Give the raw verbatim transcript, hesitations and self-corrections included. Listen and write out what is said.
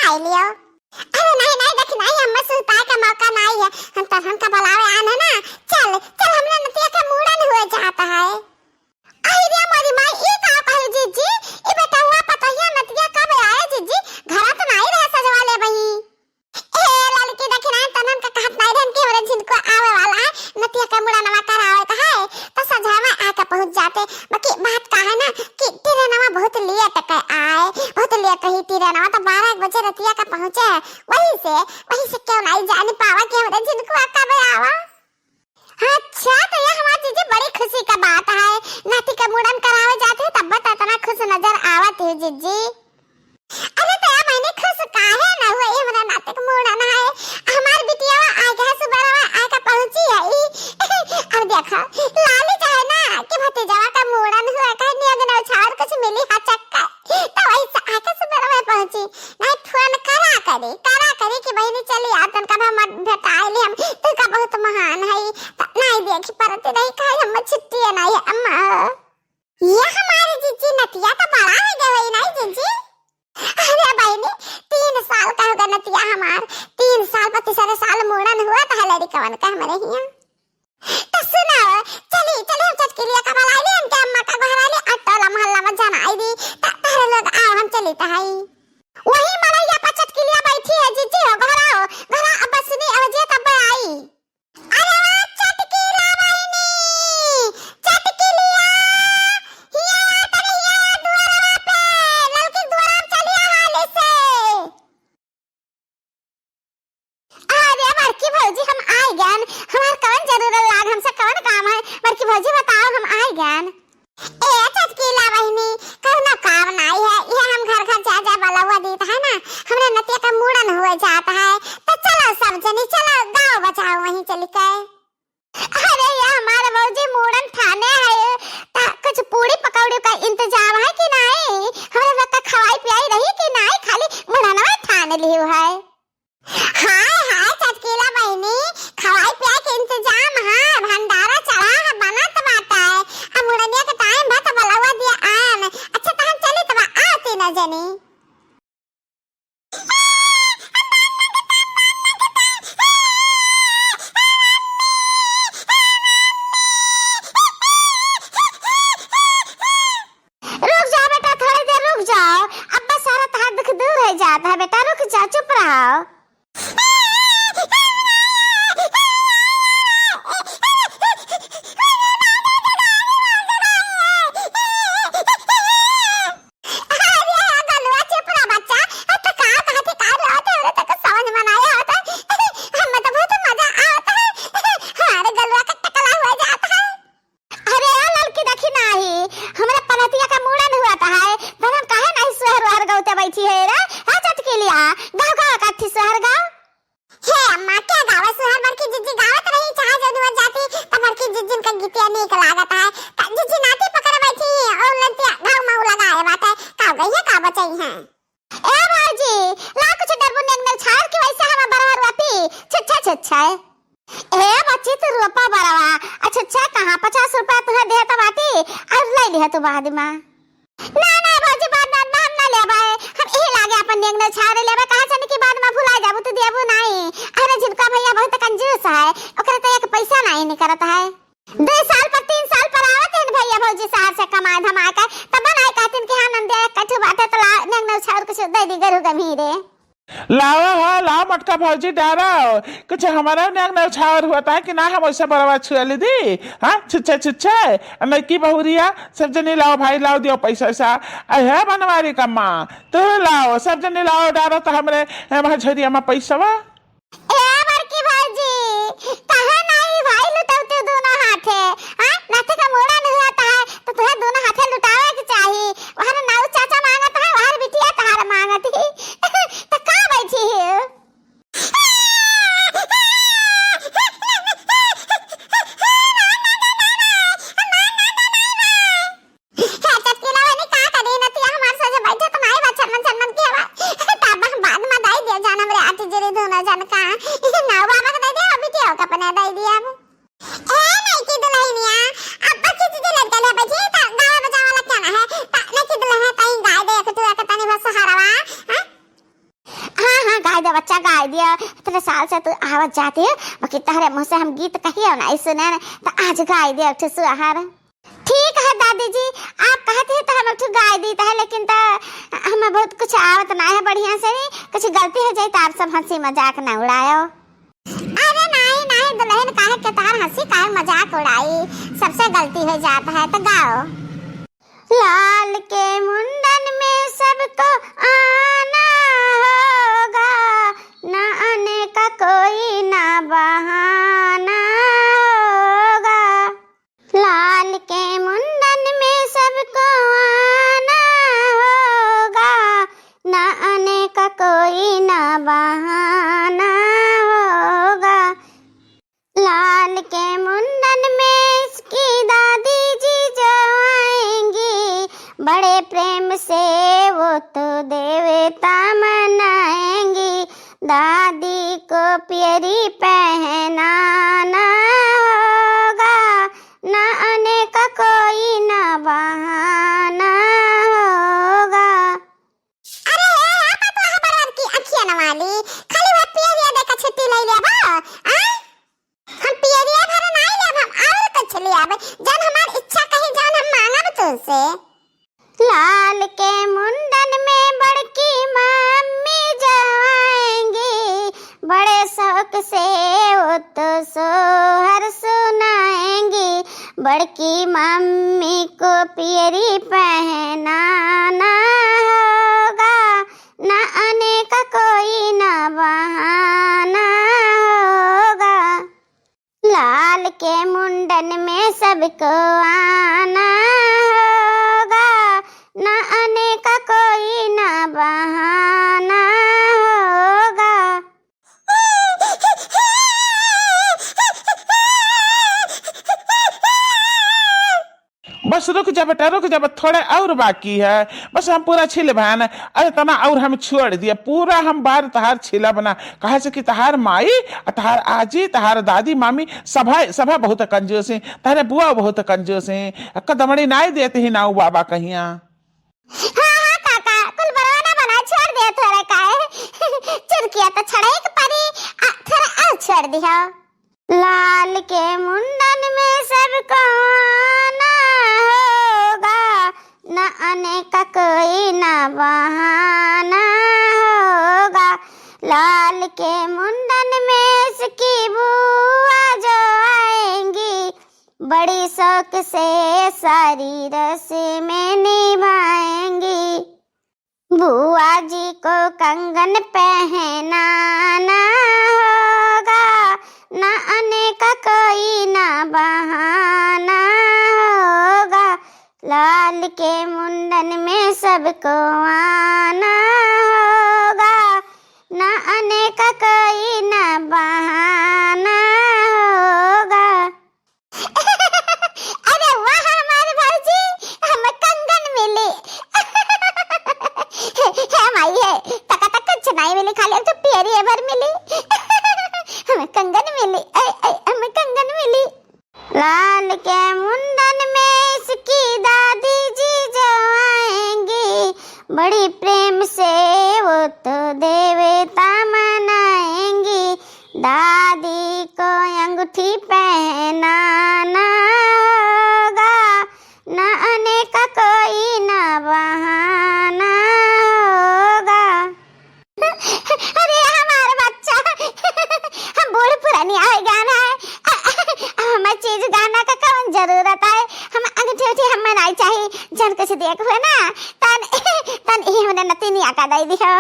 बताई लियो। अरे नहीं, नहीं, देखी नहीं, हमें सुताए का मौका नहीं है। हम तोहन का बुलावे आन है ना। चल, चल, हमरे नतिया के मूड़न हुए जात है। अरे रे मोरी माई, ई का कहू जीजी? ई बेटउआ पतोहिया नतिया कब आए जीजी? घरा तो नहीं रहे सजवा ले बही। ए ललकी देखी ना, तनन का कहत नहीं रहन कि हमरे झिनको आवे वाला है, नतिया के मुड़नवा करावे का है, तो सजवा में आके पहुँच जाते। बाकी बात का है ना कि ट्रेनवा बहुत लेट के आए, बहुत लेट रही ट्रेनवा, तो बारह एक बजे रतिया का पहुँचे है। वही से, वही से क्यों नहीं जान पावा कि हमरे झिनको कब आवा। अच्छा, तो ये हमार जीजी बड़ी खुशी का बात है, नाती का मुड़न करावे जाते हैं, तब तो इतना खुश नजर आवत है जीजी। अरे तो ये मैंने खुश काहे न हुए, ये हमारा नाती का मुड़न है, हमार बिटिया आए के सुबह आए के पहुंची है ई। अब देखो, लाली चाहे ना कि भतीजवा का मुड़न हुआ, कहे नियग न उछावर कुछ मिली हा चक्कर, तो वही से आके सुबह में पहुंची। नहीं फोन करा करी, करा करी कि बहिनी चली आ, तनका भा मत भेटाइली हम, तनका बहुत महान है, त नहीं देखी परती रही, काहे हम छुट्टी है नहीं है, अम्मा। ये हमारी जीजी नतिया तो बड़ा हो गए हुई नहीं जीजी? अरे बहिनी, तीन साल का होगा नतिया हमार, तीन साल पर तीसरे साल मुड़न हुआ था लड़िकवन का हमरे हियां। तो सुनाओ, चली, चली हम चटकिलिया का बुलाई ली, हमके अम्मा का घर वाली और टोला मोहल्ला में जनाई दी, त-, तारे लोग आओ, हम चली तहाई। वही मड़ैया पर चटकिलिया बैठी है, जीजी हो, घर आओ, घर आओ, अब बसनी, अब जे तब आई। अरे वाह, चटकिला बहिनी, चटकिलिया, हिया आ, तनी हिया आ, दुआरवा पे, ललकी दुआरवा पे चलिया हाली से। अरे बड़की भौजी, हम आइ गन, हमार कवन जरूरत लाग, हमसे कवन काम है? बड़की भौजी बताओ, हम आइ गन। ए चटकीला बहिनी, कौनो काम नाई है, ये हम घर घर जा जा बलौआ दीत है ना, हमरे नतिया का मूड़न हुए जात है, तो चलो सब जनी चलो गाँव बचाओ वहीं चली के। अरे ये हमारे भौजी मूड़न ठाने है, ता कुछ पूड़ी पकौड़ी का इंतजाम है कि नाई? हमरे लोग का खवाई पियाई रही कि नाई? खाली मूड़नवा ठान लियो है। हाय हाय चटकीला बहिनी, खवाई पियाई के इंतजाम है, भंडारा चढ़ा है, बनत बाटे। अब मूड़निया के टाइम भा त बलौआ दिया आन। अच्छा त हम चली तब आती न जनी। रुक जाओ बेटा, थोड़ी देर रुक जाओ, अब बस सारा तहार दुख दूर हो जात है बेटा, रुक जाओ, चुप रहो। अरे गलुआ चुप रह बच्चा, अब तो का कहत है, का रोत है, हमरे तो कुछ समझ में नहीं आवत है। हमें तो बहुत मजा आवत है, हमारे गलुआ का टकला हो जात है। अरे ओ ललकी देखी नाही, हमरे पनतिया का मूड़न हुआ त है, त हम काहे नहीं सुहर उहर गौते बैठी है रे? हाँ चटकीलिया, गाओ गाओ काठी सुहर गाओ। हे अम्मा, के गावे सुहर? बड़की जिज्जी गावत रही, चाहे जौन हुआ जाती, त बड़की जिज्जिन का गीतिया नीक लागत है। त जिज्जी नाती पकड़ बैठी है और ललतिया घाव माऊ लगाए बाटे, का गई है का बचई है। ए भौजी, ला कुछ डरबू नेग नेग छाड़ के वैसे हम बरहर वापी, छुच्छा छुच्छा। ए बच्ची, तू रोपा बरवा, अच्छा, अच्छा, कहाँ पचास रुपया तुहे देत बाटी, और ले लिहा तू बाद में। ना, ना, भौजी, बाद में हम ना लेबे, हम इही लागे अपन नेग नेग छाड़ लेबे, कहाँ जाने कि बाद में भुला जाबू, तू देबू नहीं। अरे, झिनका भैया बहुत कंजूस है, ओकरे तो एक पैसा नहीं निकलत है। दो साल पर, तीन साल पर आवत हैं भैया भौजी शहर से कमाए धमाए के, तब ना कहतीन कि हाँ नंदिया, एक कठू बाटे तो ला, नेग नेग छाड़ कुछ दे दी, गरू गम्हीरे। लावा हो, लावा मोटका भौजी डारो, कुछ हमारा नेग नेग छाड़ हुआ था कि ना, हम वैसे बरवा छुआ ली दी, हाँ, छुच्छे छुच्छे, नैकी बहुरिया, सब जनी लाओ भाई, लाओ दियो पैसा वैसा, अहे बनवारी का माँ, तू लाओ, सब जनी लाओ डारो तो हमरे, ए, वहाँ झोरिया में पैसवा। ए बड़की भौजी, कहे नहीं भाई लुटौती दोनों हाथे, हाँ, नाती का मूड़न हुआ था, तो तुहे दोनों हाथे लुटावे के चाही, वहर नाऊ चाचा मांगत है, वहर बिटिया तहार मांगत ही। त का बैठी ही? हे चटकीला बहिनी, का करी नतिया हमार सोझे बैठे त नाई बा, छनमन छनमन के बा। तब हम बाद में दई दिया जान हमरे आती जुरी दोनों जन का। नाऊ बाबा के दई दिया, बिटिया के अपने दई दिया अब। ए नैकी दुल्हनिया, अब बच्ची तुझे लड़का ले बैठी, त गावा बजावा वाला क्या ना है? त नैकी दुल्हनिया तई गाय दे एक तू एक तनी बस सहारावा, हाँ? तो बच्चा गाय दियो, इतने साल से तू आवत जाती है, बाकी तहरे मुँह से हम गीत कहियो नाहीं सुने, तो आज गाय दियो एक ठो सुअहर। ठीक है दादी जी, आप कहती है तो हम एक ठो गाय दीत है, लेकिन तो हमें बहुत कुछ आवत नाहीं है बढ़िया से, कुछ गलती हो जाए तो आप सब हँसी मजाक न उड़ायो। अरे नाहीं, नाहीं दुलहिन, काहे के तहार हँसी, काहे मजाक उड़ाई, सबसे गलती हो जात है, तो गाओ। लाल के मुंडन में सबको आना होगा, ना आने का कोई ना बहाना होगा। लाल के मुंडन में सबको आना होगा, ना आने का कोई ना बहाना होगा। लाल के मुंडन में इसकी दादी जी जो आएंगी, बड़े प्रेम से वो तो देवता मनाएंगी। दादी को पियरी पहनाना होगा, ना आने का कोई ना बहाना होगा। अरे हे, हे पतोह बरर की अँखियन वाली, खाली वह पियरिया देखा छुट्टी लइ लेबो, आय? हम पियरिया भर नाहीं लेब, हम और कुछ लेब, जौन हमार इच्छा कही, जौन हम मांगब तुमसे। लाल के मुंडन में बड़की मम्मी जो आएंगी, बड़े शौक से वो तो सोहर सुनाएंगी। बड़की मम्मी को पियरी पहनाना होगा, ना आने का कोई ना बहाना होगा। लाल के मुंडन में सबको आना होगा, ना आने का कोई ना बहाना होगा। बस रुक जा बेटा, रुक जा, बस थोड़ा और बाकी है, बस हम पूरा छील बहन। अरे तना और हम छोड़ दिया, पूरा हम बार तहार छीला बना, कहा से कि तहार माई, तहार आजी, तहार दादी, मामी, सभा, सभा बहुत कंजूस है, तहरे बुआ बहुत कंजूस है, अक्का दमड़ी नाई देती ही नाऊ बाबा कहिया। हाँ, हाँ काका, कुल बरवाना बना छोड़ दिया थोड़ा काहे। चुरकिया तो छड़ाई के परी, आ, थोड़ा और छोड़ दिया। लाल के मुंडन में सबको आना होगा, न आने का कोई ना बहाना होगा। लाल के मुंडन में इसकी बुआ जो आएंगी, बड़ी शौक से सारी रस्में निभाएंगी। बुआ जी को कंगन पहनाना होगा, ना आने का कोई ना बहाना होगा। लाल के मुंडन में सबको आना होगा, ना आने का कोई ना बहाना होगा। अरे वाह हमार भौजी, हमें कंगन मिली। हे माई हे, तका तक कुछ नाहीं मिली, खाली अब तो पियरिया भर मिली। हमें कंगन मिली, ऐ, ऐ, हमें कंगन मिली। लाल के मुंडन में इसकी दादी जी जो आएंगी, बड़ी प्रेम से वो तो देवता मनाएंगी। दादी को अंगूठी पहनाना होगा, ना आने का कोई ना बहाना होगा। अरे हमार बच्चा, हम बूढ़ पुरानी आए गाना है, हमें चीज गाना का कौन जरूरत है? हम अंगूठी उठी हमें नाहीं चाहिए, जन कुछ देख हुए ना, तन, तन ही हमने नतीनी आका दे दियो।